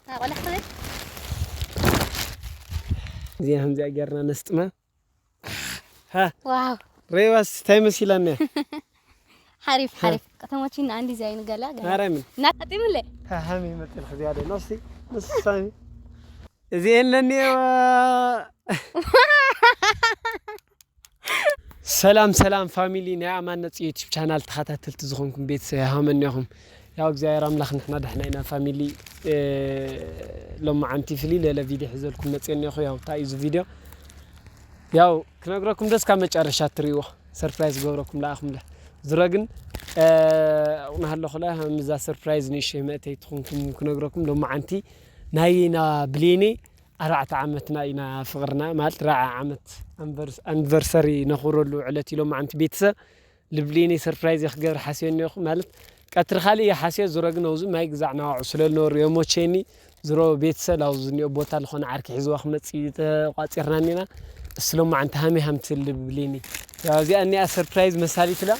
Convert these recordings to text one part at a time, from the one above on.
ኣቆላሕተይ። እዚኣ ከምዚኣ ጌርና ነስጥማ። ሃ፣ ዋው። ሬዋስ እንታይ መሲላና? ሓሪፍ፣ ሓሪፍ። ከተሞችን አንድ ዲዛይን ገላ፣ ገላ። ማርያምን። እናጣጢምለ። ሃ፣ ሃሚ መጥልክ ዝያደ። ነስቲ፣ ነስቲ ሳሚ። እዚኤን ለኒኤዋ። ሰላም፣ ሰላም ፋሚሊ ናይ ኣማን ነፂ ዩቲዩብ ቻናል ተኸታተልቲ ዝኾንኩም ቤተሰብ፣ ሃመኒኹም? ያው እግዚኣብሔር ኣምላኽ ንሕና ደሕና ኢና ፋሚሊ። እ፣ ሎማዓንቲ ፍልይ ለለ ቪድዮ ሒዘልኩም መፅኤ እኒኹ። ያው እንታይ እዩ እዚ ቪድዮ? ያው ክነግረኩም ደስ ካብ መጨረሻ ትሪእዎ፣ ሰርፕራይዝ ገብረኩም ለኣኹምለ። ዝሮ ግን፣ እ፣ ናሃለኹለ ምዛ ሰርፕራይዝ ንእሽተይ መእተይ ትኹንኩም ክነግረኩም። ሎማዓንቲ ናይና ብሌኔ ኣርባዕተ ዓመትና ኢና ፍቕርና፣ ማለት ራብዓ ዓመት ኣንቨርስ-፣ ኣንቨርሰሪ ነኽብረሉ ዕለት እዩ ሎማዓንቲ ቤተሰብ። ልብሌኔ ሰርፕራይዝ እየ ክገብር ሓስዮ እኒኦኹ፣ ማለት ቀትሪ ካልእ እየ ሓስዮ፣ ዝሮ ግን ኣብዚ ማይ ግዛዕ ናዋዑ ስለ ዝነበሩ የሞቸኒ። ዝሮ ቤተሰብ ኣብዚ እኒኦ ቦታ ዝኾነ ዓርኪ ሒዝዋ ክመፅእ ተቋፂርና እኒና። እስ ሎማዓንቲ ሃሜ ሃም ትብል ልብሌኔ። ያው እዚኣ እኒኣ ሰርፕራይዝ መሳሊትላ።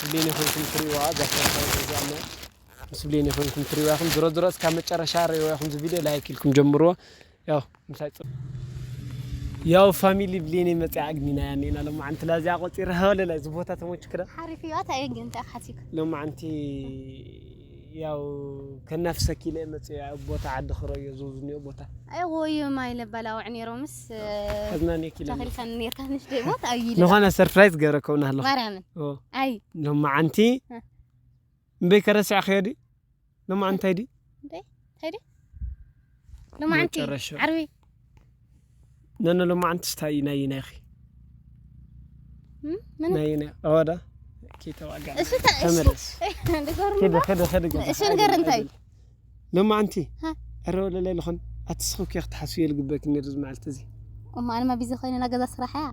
ልብሌኔ ኮይንኩም ትሪእዋ፣ እዛ ሰርፕራይዝ እዚኣ እኒኣ። ምስ ብሌን ይኹንኩም ትሪእዋ ኢኹም። ዝሮ ዝሮ እስካብ መጨረሻ ሪእዋ ኢኹም። እዚ ቪድዮ ላይክ ኢልኩም ጀምርዎ። ያው ምሳይ ጽ-፣ ያው ፋሚሊ ብሌን መጽያ ኣግኒና ያኔና ሎማዓንቲ ላዚያ ቆጺረ ሃወለላ እዚ ቦታ ተሞችክዳ። ሓሪፍ እዩ። ኣታ እየ ግን እንታይ ሓሲክ? ሎማዓንቲ ያው ከናፍሰኪ ኢለ መጽያ ኣብ ቦታ ዓዲ ክረዮ ዝውዝኒዮ ቦታ። ኣይ ወይ ማይ ለባላውዕ ነይሮምስ፣ ኣዝናንየኪ ኢለ። ተኺልካ ነርካ ንሽ ደይ ቦታ ኣይ ኢለ። ዝኾነ ሰርፕራይዝ ገረከውና ኣለኹ። ማርያምን። ኦ። ኣይ። ሎማዓንቲ እ። እምበይ ከረስዕ ክየዲ? ሎማዓንቲ እንታይ ዲ? እንታይ? እንታይ ዲ? ሎማዓንቲ መጨረሻ። ዓርቢ። ነነ ሎማዓንቲ ስታይ ናይ ናይኺ? እም? ምን? ናይ ናይ ኣዋዳ። ኪተዋጋ። እሺ፣ ታ-፣ እሺ። ተመለስ። እንደገርም ኸደ፣ ነው። ኸደ፣ ኸደ ገዛ። እሺ፣ ንገር እንታይ? ሎማዓንቲ? ሃ? ዕረ ወለለ ልኾን። ኣትስኹ ኬኽ ትሓስቡ የልግበክ ነይሩ ዝመዓልቲ እዚ። እሞ ኣነ ማ ቢዚ ኮይነ ናገዛ ስራሕ እያ።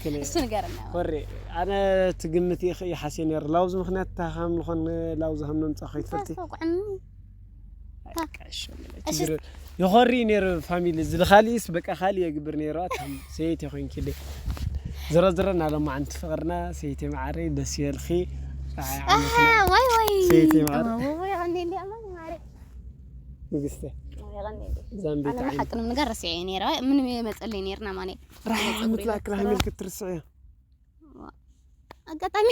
ክለ-፣ እሱ ንገረና። ወሬ፣ ኣነ ትግምት ይኽ-፣ ይሓስየ ነይሩ። ላውዝ ምኽንያት ታኻም ልኾን ላውዝ ሃም ነምጻ ኸይትፈልጢ። ታስተውቅዕኒ። በቃ እሺ፣ እሺ። ችግር የለ። ይኾሪ ነይሩ ፋሚሊ፣ እዚ ልኻሊስ በቃ ኻሊ የግብር ነይሩ። ኣታም ሰይቲ ኮይንኪ ደ። ዝሮ ዝሮ፣ ናሎም ዓንቲ ፍቕርና፣ ሰይቲ መዓረይ፣ ደስ ይበልኺ። ኣሃ፣ ዋይ፣ ዋይ። ሰይቲ መዓረይ። ዋይ፣ ዋይ፣ ኣንዴ፣ እንዴ፣ ኣማን መዓረይ። ንግስተ። የቐኒ እንዴ። ዛምቤት ኣነ ዓይኒ። ሓቂ ንምንጋር ረሲዐ እየ ነይረ። ምንም የመጸለይ ነይርና ማኔ። ራሕ ምትላክ ራህ ምልክት ትርስዕ እያ። ኣጋጣሚ።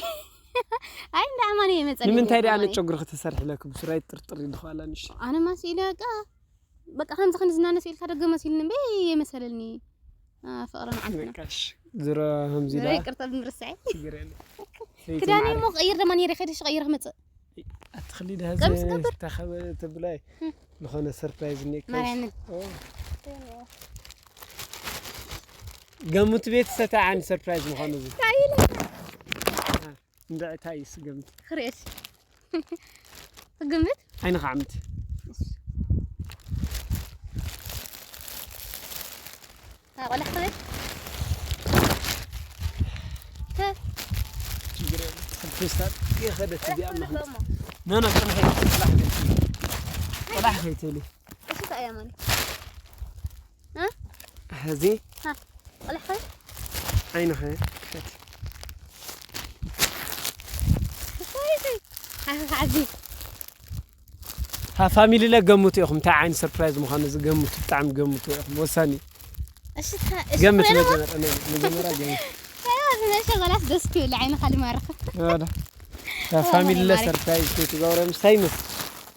ኣይ፣ እንዳ ኣማን የመጸለይ ንምንታይ ነይርና ደኣ ማኔ። ነጨጉሪ ክትሰርሕ ኢለክ ብስራይ ጥርጥር ኢልኹ ኣላ ንሽ። ኣነ ማስ ኢለ በቃ፣ በቃ ከምዚ ክንዝናነ ስኢልካ ደገ መሲልኒ እምበይ የመሰለኒ። አ፣ ፍቕሪ ንዓድና። በቃ እሺ። ዝሮ ከምዚ ዝሮ ደኣ። ይቅርታ ብምርሳይ። ችግር የለ። ሰይቲ ክዳነይ ማዕረ። እሞ ቀይር ደማ ነይረ፣ ከይደ ሽቀይር ክመጽእ። ኣትኽሊ ደሃዘ ከምዚ ክገብር? ተኸበ ትብላይ። እም። ዝኾነ ሰርፕራይዝ እኒኤ ከይስ። ማርያምን። ኦ። ገምቱ ቤተሰብ፣ እንታይ ዓይነት ሰርፕራይዝ ምዃኑ እዚ? እንታይ ኢለ? አ፣ እንድዒ እንታይ እዩ ስገምት? ክርእየስ። ክግምት? ዓይንኻ ዓምት። ታ ቆላሕ ትብል? ተ- ችግር የለም። ኣብ ፌስታል የኸደት እዚኣ ቆላሕ ትብል ማክነት። እሞ። ኖ፣ ኖ፣ ቆላሕ የትብሊ። ቆላሕ የትብሊ። ቆላሕ ከይትብሊ። እሺ፣ እንታይ እያ ማለት? እ? እዚ? ሃ፣ ቆላሕ ኸ? ዓይንኸ ክፈት። እንታይ እዚ? ሓ-፣ ሓ-፣ ሓዚ። ሃ፣ ፋሚሊ ለ ገምቱ ኢኹም፣ እንታይ ዓይነት ሰርፕራይዝ ምዃኑ እዚ ገምቱ፣ ብጣዕሚ ገምቱ ኢኹም፣ ወሳኒ። እሺ፣ እታ-፣ እሺ፣ ገምት፣ ፍረ ለማ-፣ መጀመርያ፣ ናይ መጀመርያ ገምት። ኣይ፣ እዚ ናይ ሸበላስ ደስ ክብል፣ ዓይንኻ ልማርኽ። ወደ። ሃ፣ ኦ፣ ፋሚሊ ለ ማሪ። ሰርፕራይዝ ከይትገብረ ምስታይ ምስ።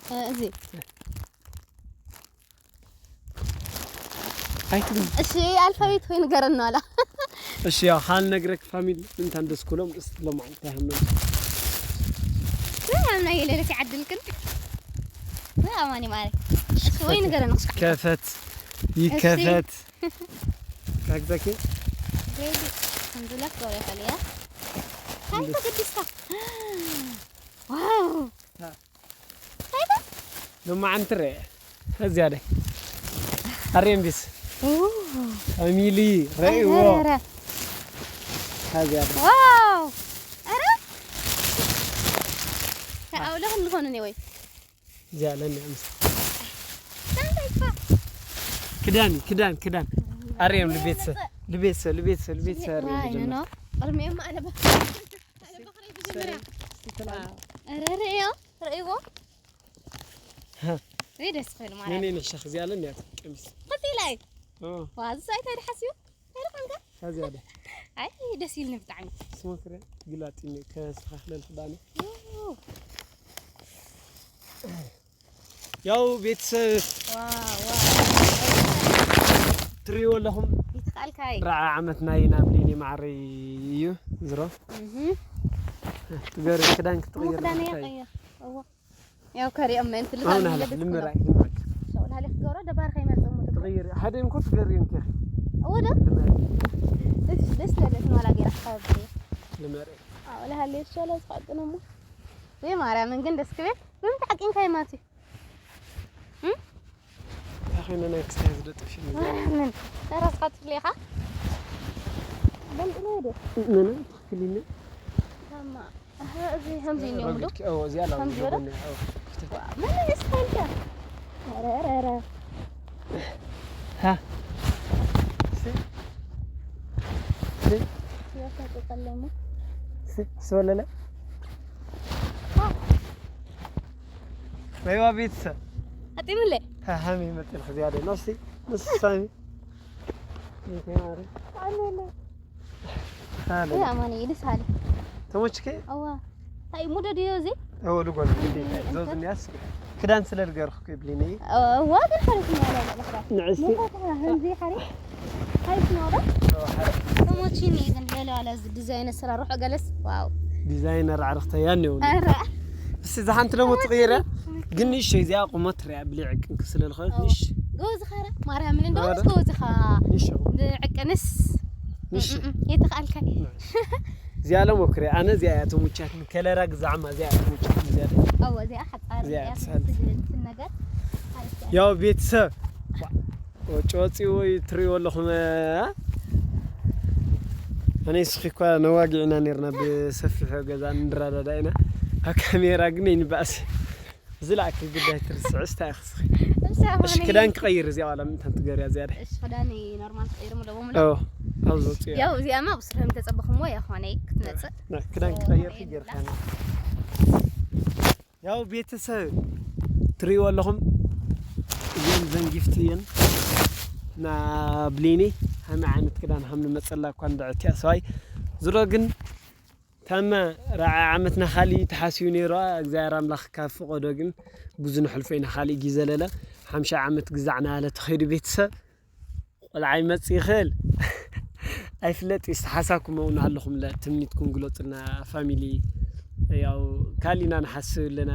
እ፣ እዚ። ኣይትብል። እሺ፣ ኣልፋቤት ወይ ንገረና ዋላ። እሺ፣ ያው፣ ካልነግረክ ፋሚሊ፣ እንታን ደስ ክብሎም፣ ደስ ክብሎም፣ እንታይ ሃመም። ወይ ኣምና የለለክ ይዓድልክን። ወይ ኣማኒ ማሪ። እሺ፣ ወይ ንገረና። ከፈት፣ ይከፈት። እሺ። ካግዛኪ? ሬዲ፣ ከምዚ ለክ ወረ ፈልያ። ሃይ፣ እንዴ? ተገዲስካ። ዋው። ታ። ሎማዓንቲ ርአ። እዚኣ ደይ። ኣሬምቢስ። ኦ። ፋሚሊ፣ ረእይዎ። ኣረ፣ ኣረ። እዚኣ ደይ። ዋው። ኣረ። ተኣውለ ክንድኾኑ ነይ ወይ? እዚኣ ለኒ ኣምስ። ክዳን፣ ክዳን፣ ክዳን። ኣሬም ልቤተሰብ፣ ልቤተሰብ፣ ልቤተሰብ፣ ልቤተሰብ፣ ኣሬም ዋይ፣ ልጀምር። ኖ፣ ኖ። ቅድሚኦም ኣለባ። ኣለባ፣ ክረይ መጀመርያ። ኣረ፣ ርእዮ፣ ርእይዎ። ሃ። ደስ ክብል ማለት ነኔ ነሻ እዚኣ ኣለኒ እያ ቀሚስ። ቀፂላይ ኦ ዋ እዚ ሳይት ኣይደ ሓስዩ ኣይደ ኮንካ እዚኣ ኣለ። ኣይ ደስ ኢልኒ ብጣዕሚ ስሞክረ ግላጢ ከስተኻኽለል ክዳነ። ያው ቤተሰብ ዋው ትሪእዎ ኣለኹም ይትቃልካይ ራዓ ዓመት ናይ ናብ ሊኒ ማዕረይ እዩ ዝሮ ትገሪ ክዳን ክትቕይር ክዳን እንታይ? ያቀያ እዋ ያው ከሪኦም ምእንቲ ኣሁን ልዛም ሀላ ይለብስ ልምራይ ሸውላ ሊክ ገብሮ ደባር ከይመጽሙ ትቕይር ሓደ እንኮ ትገሪ እንከ ወደ ልመሪ ደስ ደስ ለለት ማላ ገራ ካብ ልመሪ ወላ ሀለ ሸላ ዝፋጥነሙ ወይ ማርያምን ግን ደስ ክብል ግን ተሓቂንካ ይማቲ ታኸነ ናይ ክስታይ ዝለጥፍ ሽም ምን ራስካ ትፍሌኻ በልጥሎ ወደ ምንም ትክክልኝ ታማ እዚ ከምዚ ነው ብሎ እዚኣ ላ ከምዚ በለ? ክፍተት ምን ይስፈልከ ኧረ ኧረ ኧረ ها ይወሰድ ቀለሙ سولله ريوا بيتسا ኣጢምለ ها هامي مثل خزيادة نفسي نص سامي يا ماري ኣነ هذا ኣማኒ ይልሳሊ ተሞችከ ኣዋ ታይ ሙዶ ድዮ እዚ እዎ ልጎል ግዴታ ዘውዝን ያስ ክዳን ስለ ዝገርኩ ይብሊኒ እዋ ግን ሓሪፍ ነው ያለው ለካ ንዕስቲ ሙቀት ነው እንጂ ሓሪፍ ሓሪፍ ነው አይደል ተሞችን ይዘን ለለ على ዲዛይን ስራ ሩሕ ገለስ ዋው ዲዛይነር ዓርኽተ ያን ይው ኧረ እስቲ ዝሓንቲ ደሞ ትቕይረ ግን ንሽ እዚኣ ቁመት ሪያ ብሊዕ ቅንክ ስለ ዝኾነ ንሽ ጎዝ ኸረ ማርያምን እንደው ኧረ። ጎዝ ኸ ንሽ ብዕቅንስ ንሽ የተኻልካይ እዚኣ ለሞክረ ኣነ እዚኣ እያ ተሙቻት ከለራ ግዛዕማ እዚኣ እያ ተሙቻት እዚኣ ኣዎ እዚኣ ሓፃር እዚኣ እያ ትሳል። ትብል እንትን ነገር ሓሪፍ እያ። ያው ቤተሰብ ወጪ ወፂ ወይ ትሪእዎ ኣለኹም እ? ኣነ ስኺ እኳ ነዋጊዕና ነርና ብሰፊሑ ገዛ ንረዳዳ ኢና ኣብ ካሜራ ግን ይንባእስ እዚ ላእክል ጉዳይ ትርስዕ ስታ ክስኺ እሺ እሺ ክዳን ክቐይር እዚኣ ዋላ ምንታን ትገርያ ዝያዳ እሺ ክዳን ኖርማል ትቀይር ሙለቦ ሙለ ኦ ኣብዚ ወፂ ያው እዚኣማ ብስርህም ተፀበኹምዎ ያኾነይ ክትመፅእ ክዳን ክቐይር ክገርካ ያው ቤተሰብ ትሪእዎ ኣለኹም እዚኦም ዘንጊፍቲ እየን ናብ ሊኒ ሃመ ዓይነት ክዳን ሃም ንመፀላ እኳ እንደዕትያ ሰባይ ዝሮ ግን ታመ ራዓ ዓመትና ካሊእ ተሓስዩ ነይሩ እግዚኣብሔር ኣምላኽ ካብ ፍቐዶ ግን ብዙ ንሕልፎ ኢና ካሊእ ግዜ ለለ ሓምሻ ዓመት ግዛዕና ያለ ተኸይዱ ቤተሰብ ቆልዓ ይመጽእ ይኽእል ኣይፍለጥ እዩ። ሓሳብኩም እውን ኣለኹም ለ ትምኒትኩም ግለጹና። ፋሚሊ ያው ካሊና ንሓስብ ኣለና።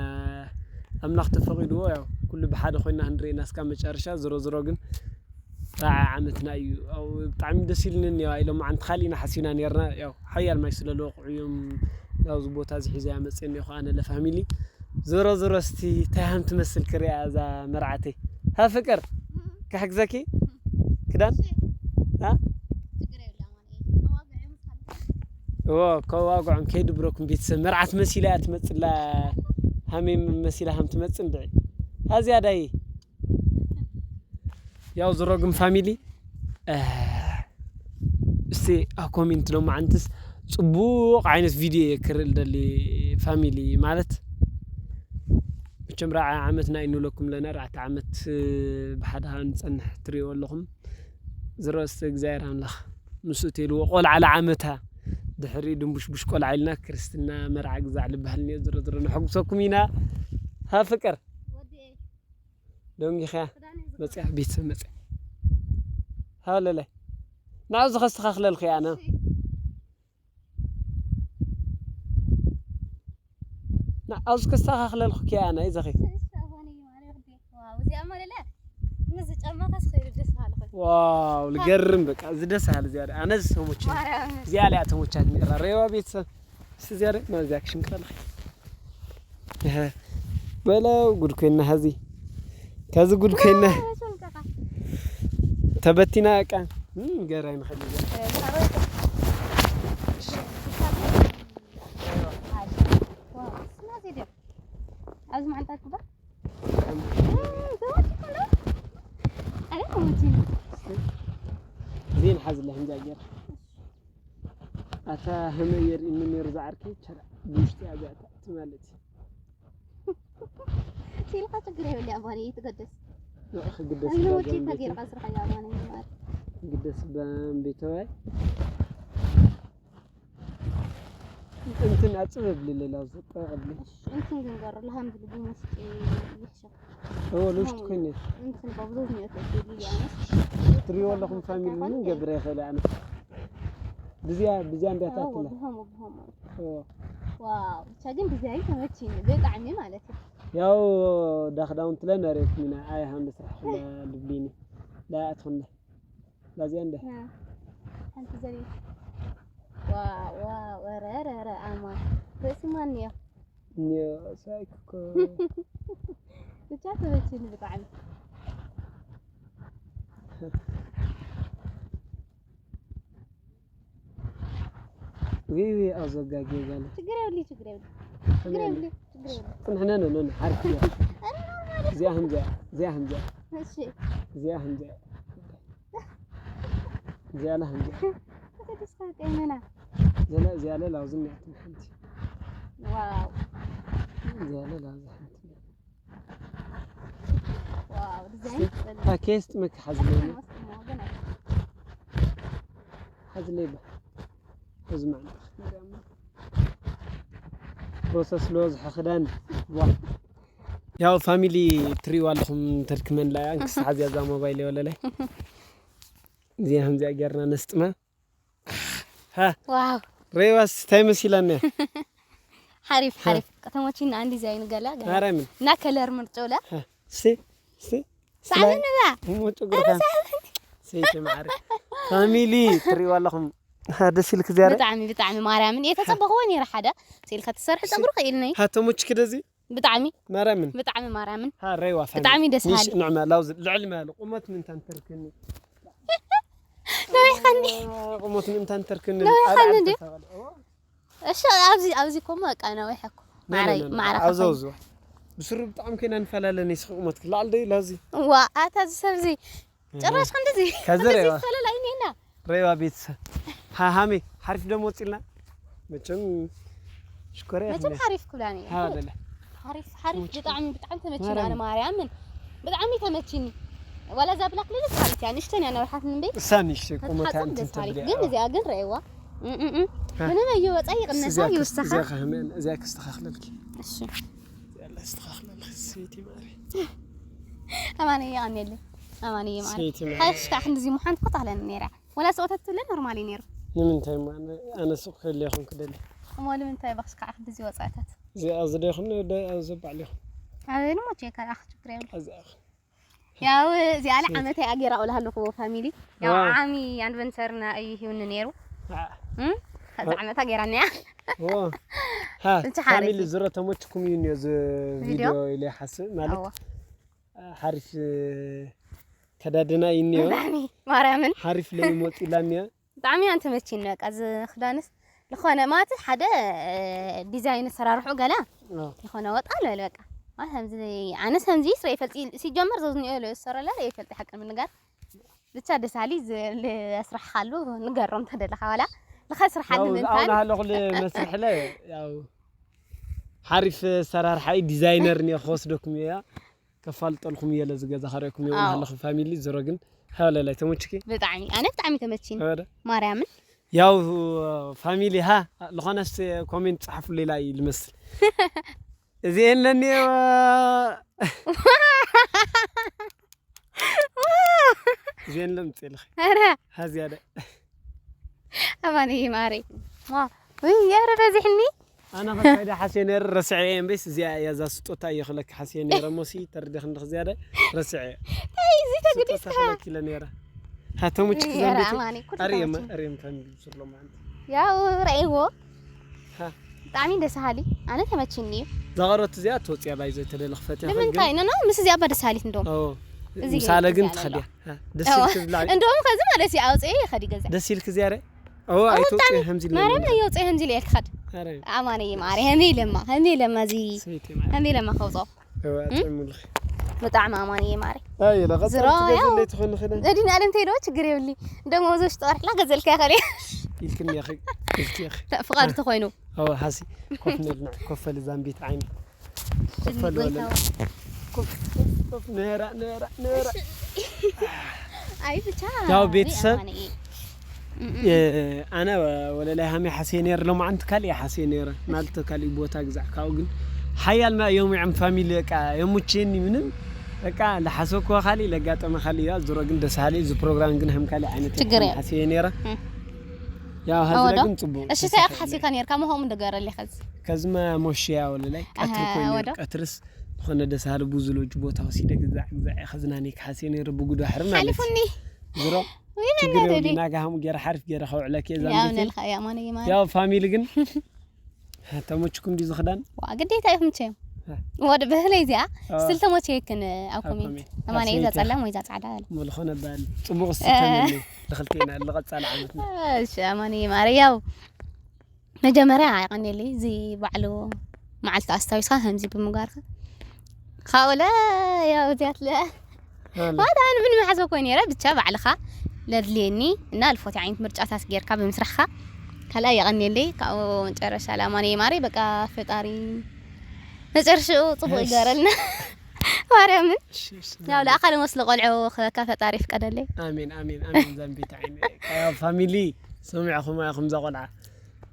ኣምላኽ ተፈቒድዎ ያው ኩሉ ብሓደ ኮይና ክንርእየና እስካብ መጨረሻ። ዝሮ ዝሮ ግን ራዓ ዓመትና እዩ። ያው ብጣዕሚ ደስ ኢልኒ እኒኦ። ኢሎም መዓንቲ ካሊና ሓሲብና ነርና። ያው ሓያል ማይ ስለ ለወቕዑ እዮም ናብዚ ቦታ እዚ ሒዘያ መፅእ እኒኦ። ኣነ ለፋሚሊ ዝሮ ዝሮ እስቲ እንታይ ሃም ትመስል ክሪኣ እዛ መርዓተይ። ሃ ፍቅር ክሕግዘኪ ክዳን አ እዎ ከዋግዖም ከይድብረኩም ቤተሰብ መርዓት መሲላ እያ ትመፅላ ሃሜም መሲላ ሃም ትመፅእ እንድዒ ኣዝያ ዳይ ያው ዝሮ ግን ፋሚሊ እስቲ ኣብ ኮሜንት ሎማዓንትስ ፅቡቕ ዓይነት ቪድዮ እየ ክርኢ ልደሊ ፋሚሊ ማለት መቸም ራዓ ዓመትና ይንብለኩም ኣለና ራዕቲ ዓመት ብሓደ ሃ ንፀንሕ ትሪእዎ ኣለኹም ዝሮ እስቲ እግዚኣብሔር ኣምላኽ ምስ እትልዎ ቆልዓ ለዓመታ ድሕሪ ድንቡሽቡሽ ቆልዓ ኢልና ክርስትና መርዓ ግዛዕ ልበሃል እኒኦ ዝሮ ዝሮ ነሐጉሰኩም ኢና ሃ ፍቅር ደንጊኻ መፅያ ቤተሰብ መፅያ ሃለለ ናብዚ ከስተኻኽለልኩ እያ ኣነ ኣብዚ ከስተኻኽለልኩ እያ ኣነ ይዘኺ ዋው እዚኣ ማለለ ነዚ ጫማ ከስኸይሩ ደስ ባልኹ ዋው ልገርም በቃ እዚ ደስ ሃለ እዚኣ ኣነ ዝሰሞች ማርያም እዚኣ ሊያ ተሞቻት ሚራ ሬዋ ቤተሰብ እስቲ እዚኣ ደ ናዚኣ ክሽምቅረልኺ በለው ጉድ ኮይና ሀዚ ከዚ ጉድ ኮይና ተበቲና ቃ ገራይ ንኸዲ ኣብዚ መዓንጣ ክባ ዜን ሓዝለ ህንዛ ገር ኣታ ህመ የርእኒ ነይሩ ዝዓርከይ ቸራ ብውሽጢ ኣብያታ ማለት እዩ ኢልካ ችግር የብሉ ኣባኒ ይትገደስ። ክግደስ ኣይነ እባ ወጪ ዘንቢት ተጌርካ ስርሓ ኣባኒ ማለት ክግደስ እባ እምቢተዋይ እንትን ኣጽበብ ልለላ ዘጠቀብሊ እንትን ግንገር ለሃም ብልቡ መስቂ ይሕሸ እዎ ልውሽጥ ኮይነ እንትን በብዙ ሚዮት ሊሊ ኣነስ ትሪዎ ኣለኹም ፋሚሊ ምን ገብረ ይኽእል ኣነ ብዚያ ብዚያ እንዲያ ኣዎ ታክለ ብሆሞ ብሆሞ እዎ ዋው ብቻ ግን ዲዛይን ተመችኝ ብጣዕሚ ማለት እዩ ያው ዳክዳውንት ላይ ነሬት ሚና ኣይ ሃም ስራሕ ልብሊኒ ላ ኣትኹነ ላዚያ እንደ ሓንቲ ዘቤት ዋው ዋው ኧረ ኧረ ኧረ ኣማ ርእሲ ማን እዮ ኒዮ ሳይክ እኮ ብቻ ተመችኒ ብጣዕሚ ወይ ወይ ኣዘጋጊ ጋለ ችግር የብሉ ችግር የብሉ ችግር የብሉ ችግር የብሉ ጽንሕነ ነው ነው ሓርክ እዚኣ ህምዚያ እዚኣ ህምዚያ እሺ እዚኣ ህምዚያ እዚኣ ላ ህምዚያ ተደስካ ቀይመና ዘለ እዚኣ ለ ላውዝን ያትን ሓንቲ ዋው እዚኣ ለ ላውዝ ሓንቲ ዋው ዲዛይን ኣኬስት መክ ሓዝለይ ሓዝለይ ባ እዚ ማለት ፕሮሰስ ለወዝሐ ክዳን ዋ ያው ፋሚሊ ትሪዋ ኣለኹም ተድክመን ላያ እንክስ ሓዚያ እዛ ሞባይል የወለላይ እዚኣ ከምዚኣ ጌርና ነስጥማ ሃ ዋው ሬዋስ እንታይ መሲላኒ ሓሪፍ ሓሪፍ ከተሞችን አንድ ዲዛይን ገላ ገላ ማርያምን እና ከለር ምርጫውላ እስቲ እስቲ ሳዕብን ባ ሞጭ ጉርካ ሰይቲ ማዕሪ ፋሚሊ ትሪዋ ኣለኹም ደስ ኢልክ ዝያረ ብጣዕሚ ብጣዕሚ ማርያምን እየ ተጸበኽዎ ነይረ ሓደ ስኢልካ ትሰርሒ ጸጉሪ ክኢልኒ ሃተሞች ክደዚ ብጣዕሚ ማርያምን ብጣዕሚ ማርያምን ሃ ሬዋ ፋሚሊ ብጣዕሚ ደስ ንሽ በሃሊ። ንዕማ ላውዝ ልዕሊ ማለ ቁመት ምንታ እንተርክኒ ነዊሕካኒ ቁመት ምንታ እንተርክኒ ነዊሕካኒ እንዴ? እሺ ኣብዚ ኣብዚ ኮሞ በቃ ነዊሕ እኮ ማዕረይ ማዕረ ኣብዚ ኣብዚ ብስሩ ብጣዕሚ ኮይና ንፈላለ ንስኺ ቁመት ክላዓል ዶ ኢላ እዚ ዋ ኣታ እዚ ሰብ እዚ ጭራሽ ክንድዚ ከዚ ክንድዚ ሬዋ። ይፈላለ ኣይኔና ሬዋ ቤተሰብ ሃሃሚ ሓሪፍ ደሞ ወፂልና መቸም ሽኮርያ መቸም ሓሪፍ ክብላኒ ሃደለ ሓሪፍ ሓሪፍ ብጣዕሚ ብጣዕሚ ተመችኒ ኣነ ማርያምን ብጣዕሚ ተመችኒ ዋላ እዛ ብላክ ልልስ ሓሪፍ እያ ንእሽተን እያ ነዊሓት እምበይ እሳን ይሽ ቁመታ ተትሓጽብ እንትን ደስ ሓሪፍ ተብልያ ግን እዚኣ ግን ረእዋ ምንም ኣዮ ወፃ ይቕነሳ ይውስኻ እዚያ ከስተኻኽለልኪ እሺ ያላ ስተኻኽለልኪ ሰይቲ ማሪ ኣማነየ ኣሜለ ኣማነየ ማሪ ሰይቲ ማሪ ሓሽካ ክንድዚ ምዃን ትኽታለን ነይራ ወላ ስቕተት ትብለ ኖርማል እዩ ነይሩ ንምንታይ እሞ ኣነ- ኣነ ሱቕ ክህልየኹም ክደሊ እሞ ንምንታይ ባኽሽካ ክንድዚ ወፃእታት እዚኣ ዝደኹም ኣብዚ ባዕሊኹም ኣበይ ድማ ቼካ ኣኽ ችግር የብሉ ኣዚኣ ያው እዚኣ ለ ዓመተይ ኣጌራ እውላ ኣለኹ ፋሚሊ ያው ዋው። ዓሚ ኣንቨንሰርና እዩ ሂውኒ ነይሩ እም? ከዛ ዓመታ ጌራ እኒኣ ሃ ብቻ ሓሪፍ ፋሚሊ እዩ። ዝሮ ተመችኩም እዩ እኒኦ እዚ ቪድዮ? ቪድዮ ኢለ ይሓስብ ማለት እዎ። ሓሪፍ ከዳድና እዩ እኒኦ ብጣዕሚ ማርያምን ሓሪፍ ለይሞጥ ኢላ እኒኦ ብጣዕሚ እያ ተመችኒ በቃ እዚ ክዳንስ ዝኾነ ማለት ሓደ ዲዛይን ኣሰራርሑ ገላ ኣዎ። ዝኾነ ወጣ ልበል በቃ ማለት ከምዚ ኣነስ ከምዚ ስረ ይፈልጥ ሲጀመር ዘዝኒኦ ዝሰረላ ይፈልጥ ሓቂ ንምንጋር ብቻ ደሳሊ ዝስራሕካሉ ንገሮም ተደለኻ ዋላ ንኸስርሓሉ ያው ምንታን ኣብላ ኣለኹ መስርሕለ ያው ሓሪፍ ሰራርሓ ዲዛይነር እኒኦ ክወስደኩም እያ ከፋልጠልኩም እየ ለዚ ገዛ ከርእየኩም እየ ኣዎ። ኣለኹ ፋሚሊ ዝሮ ግን ሃለላይ ተመችኪ ብጣዕሚ ኣነ ብጣዕሚ ተመችኒ ወደ ማርያምን ያው ፋሚሊ ሃ ዝኾነስ ኮሜንት ጸሓፉ ሌላ እዩ ልመስል እዚኤን ለኒዮ እዚኤን ለምፅልኺ ኧረ ሃዝያደ ኣባኒ ማሪ ዋ ውይ የረ በዚሕኒ ኣነ ከካይደ ሓስየ ነይረ ረስዐ እየ እምበይስ እዚኣ እያ እዛ ስጦታ እየ ክለኪ ሓስየ ነይረ ሞሲ ተርዲኽ እንድኽ ዝያደ ረስዐ እየ እንታይ እዚ ተግዲስካ ክለኪለ ነይረ ሃተሙች የረ ክዘንቤት ኣማኒ ኩሉ ኣርእየማ ተመችኒ። ኣርእየም ከም ዝብሎ ማለት ያው ረእይዎ ሃ። ብጣዕሚ ደስ ሃሊ ኣነ ተመችኒ እዩ ዛቐሮት እዚኣ ትወፅያ ባይዘ ተደለኽ ፈትያ ንምንታይ ኖ ኖ ምስ እዚኣ እባ ደስ ሃሊት እንደውም እዚ ምሳለ ግን ገዛ ትኸድያ ኣለዋ። ደስ ኢልክ ዝብላ እንደውም ከዚ ማለት እዩ ኣውፅኤ ይኸዲ ገዛ ደስ ኢልክ ዝያረ እዋ ኣይትወፅየ ከምዚ ኢለ ማርያም ነበር። ናይ የውፅኤ ከምዚ ኢለ ክኸድ ኧረ፣ ኣማነየ ማሪ ከመይ ኢለማ ከመይ ኢለማ እዚ ሰይቲ ማሪ። ከመይ ኢለማ ከውፅኦ እዋ እም? ጥዕሙልኺ። ብጣዕሚ ኣማነየ ማሪ ኣይ፣ ለቐጻ ዝሮ ትገዝእ ያው። ለይትኾን ንኽእል። እድን ኣለም ተይዶ ችግር የብልኝ ደሞ እዚ ውሽጢ ቀርሕላ ገዘልካ ይኸእል ኢልክኒ ኢኺ፣ ኢልኪ ኢኺ። ፍቓዱ ተኾይኑ እዋ፣ ሓሲ፣ ኮፍ ንብል፣ ኮፍ በል እዛ እምቢት ዓይኒ። ኮፍ በል በል። ጎይታው። ኮፍ፣ ኮፍ፣ ኮፍ፣ ነራ፣ ነራ፣ ነራ። ኣይ ብቻ ያው ቤተሰብ፣ ኣማንኤ። እ፣ ኣነ ወለላይ ሃሜ ሓስየ ነይረ፣ ሎማዓንቲ ካሊእ ሓስየ ነይረ ማለት ካሊእ ቦታ ግዛዕ ካብኡ ግን ሓያል ማ ዮም ዮም ፋሚሊ በቃ የሙቼኒ ምንም በቃ ለሓሰብኩዋ ካሊእ ለጋጠመ ካሊእ እያ። ዝሮ ግን ደስ ሃለ እዚ ፕሮግራም ግን ሃም ካሊእ ዓይነት ችግር የለም። ሓስየ ነይረ። እም። ያው ኣወ ሃዝና ዶ? ግን ጽቡቅ እሺ እንታይ ሓሲብካ ነይርካ? መሆም ንገረለይ ከዚ። ከዝማ ሞሽያ ወለላይ ቀትሪ ኣሃ፣ ኮይኑ ኣወ ዶ? ቀትርስ ዝኾነ ደስ ሃለ ብዙ ሎጅ ቦታ ወሲደ ግዛዕ ግዛዕ ከዝናኒ ክሓስየ ነይረ ብጉዱ ኣሕሪ ማለት እዩ። ሓሊፉኒ። ዝሮ ወይ ችግር መናደዲ። የብሉን። ናጋ ሃሙ ገይረ ሓሪፍ ገይረ ከውዕለኪ እየ ዛንቢተይ። ያምነልካ ያማነ ይማረ። ያው ፋሚሊ ግን ተመችኩም ዲዚ ክዳን? ዋ ግዴታ ይኹም ቸም። እ። ወደ በህለይ እዚኣ እ። ስል ተመቸየክን ኣብ ኮሜንት። ኮሜንት። ኣማነ ኣብ እዛ ሰይት ጸላም ወይ እዛ ጻዕዳ በል። ምልኾነ ባል ጽቡቕ እስቲ እ። ተመኒ። ንኽልቴና ንቐጻሊ ዓመትና። እሺ ኣማነ ይማረ ያው መጀመርያ ኣይቀኔሊ እዚ ባዕሉ መዓልቲ ኣስታዊስካ ከምዚ ብምግባርካ ካብኡለ ያው እዚኣትለ ኣለ። ማለት ኣነ ብንመሓዘ ኮይ ነይረ ብቻ ባዕልኻ ለድልየኒ እና ልፎት ዓይነት ምርጫታት ጌርካ ብምስራሕካ ካልኣይ የቐንየለይ ካብኡ መጨረሻ ላማነ ማሪ በቃ ፈጣሪ መጨረሽኡ ጽቡቅ እሺ። ይገረልና ማርያምን እሺ፣ እሺ። ያው ለኣኻል መስሎ ቆልዑ ክበካ ፈጣሪ ፍቀደለይ ኣሜን ኣሜን ኣሜን። ዛንቢት ዓይኒ ያው ፋሚሊ ሰሚዕኹም ኢኹም እዛ ቆልዓ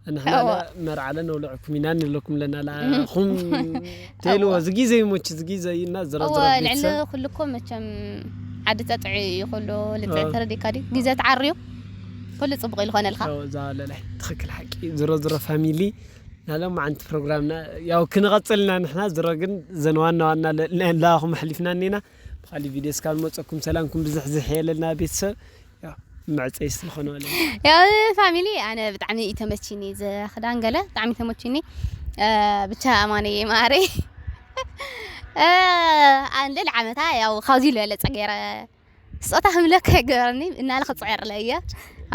ንሕና እዋ። መርዓለ ነውልዕኩም ኢና ንብለኩም ኣለና ላኹም ተልዎ ዝጊዜ ይሞች ዝጊዜ እና ዝሮ እወ ዝሮ ልዕሊ ቤተሰብ ኩሉ እኮ መቸም ዓዲ ጸጥዒ ይኹሉ ልጽዕ እወ። ተረዲካ ድዩ ግዜ ተዓርዩ ኩሉ ጽቡቅ ይልኾነልካ እወ፣ እዛ ለላይ ትኽክል ሓቂ ዝሮ ዝሮ ፋሚሊ ናሎም ዓንቲ ፕሮግራምና ያው ክንቐጽልና ንሕና ዝሮ ግን ዘን ዋና ዋና ለላኹም ኣሕሊፍና እኔና ብካሊ ቪድዮ እስካብ ንመፀኩም ሰላምኩም ብዝሕ ዝሕ የለልና ቤተሰብ ያው መዕፀይ ስለኾነ ማለት ያው ፋሚሊ ኣነ ብጣዕሚ እዩ ተመችኒ እዚ ክዳን ገለ ብጣዕሚ ተመችኒ እ፣ ብቻ ኣማነ ማሪ ኣንልል ዓመታ ያው ካብዚ ዝበለፀ ገይረ ስጦታ ክምለካ ይገበረኒ እናለ ክፅዕርለ እየ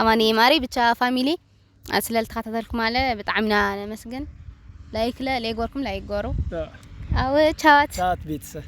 ኣማነ ማሪ ብቻ ፋሚሊ ስለ ልተኸታተልኩም ኣለ ብጣዕሚ ኢና ነመስግን ላይክ ለ ለይጎርኩም ላይክ ጎሩ ኣው ቻት ቻት ቤተሰብ